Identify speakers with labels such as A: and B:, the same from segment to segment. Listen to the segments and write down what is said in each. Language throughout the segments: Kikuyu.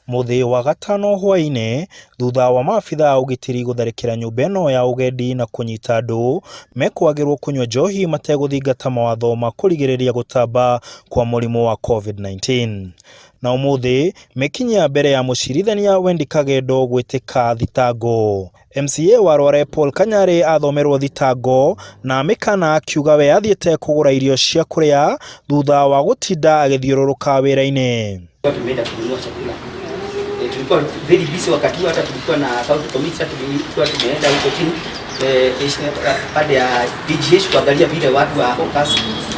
A: Mũthĩ wa gatano hwaĩ-inĩ thutha wa maabitha a ũgitĩri gũtharĩkĩra nyũmba ĩno ya ũgendi na kũnyita andũ mekwagĩrwo kũnyua njohi mategũthingata mawatho ma kũrigĩrĩria gũtamba kwa mũrimũ wa COVID-19. Na ũmũthĩ mekinyia mbere ya mũcirithania Wendy Kagendo gwĩtĩka thitango. MCA wa Rware Paul Kanyarĩ athomerwo thitango na mĩkana akiuga we athiĩte kũgũra irio cia kũrĩa thutha wa gũtinda agĩthiũrũrũka wĩra-inĩ.
B: Tumeenda kununua chakula. E, tulikuwa very busy wakati huo, hata tulikuwa na county committee, hata tulikuwa tumeenda huko chini pande ya DGH kuangalia vile watu wa hawkers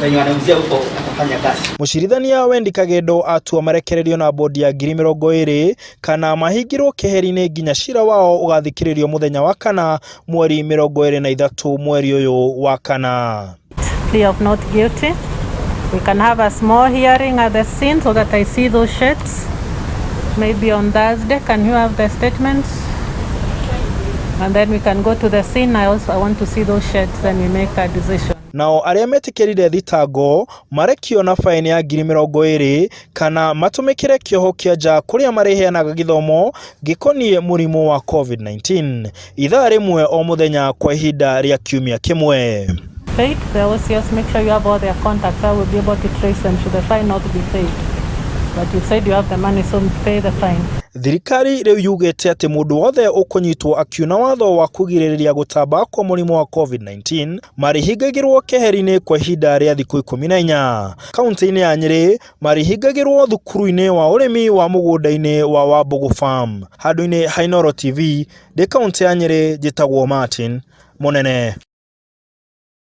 B: wenye wanauzia huko watafanya kazi.
A: Mũcirithania Wendy Kagendo atua marekererio na bondi ya 20,000 kana mahingĩrwo keheri-inĩ nginya cira wao ũgathikĩrĩrio mũthenya wa kana mweri 23 mweri ũyũ wa kana.
C: Plea of not guilty. We can have a small hearing at the scene so that I see those shirts. Maybe on Thursday, can you have the statements? And then we can go to the scene. I also I want to see those shirts, then we make a decision.
A: Nao arĩa metĩkĩrire thitango marekio na faini ya 20,000 kana matũmĩkĩre kĩoho kĩa nja kũrĩa marĩheanaga gĩthomo gĩkoniĩ mũrimũ wa COVID-19 ithaa rĩmwe o mũthenya kwa ihinda rĩa kiumia kĩmwe.
C: Paid, the OCS, make sure you have all their contacts. I will be able to trace them should the fine not be paid. But you said you have the money, so pay the fine.
A: Thirikari rĩu yugĩte atĩ mũndũ wothe ũkũnyitwo akiuna watho wa kũgirĩrĩria gũtamba kwa mũrimũ wa COVID-19 marĩhingagĩrwo keheri-inĩ kwa ihinda rĩa thikũ 14. Kaunti-inĩ ya Nyĩrĩ marĩhingagĩrwo thukuru-inĩ wa ũrĩmi wa mũgũnda-inĩ wa Wambugu Farm. Handũ-inĩ ha Inooro TV ndĩ kaunti ya Nyĩrĩ, njĩtagwo Martin Mũnene.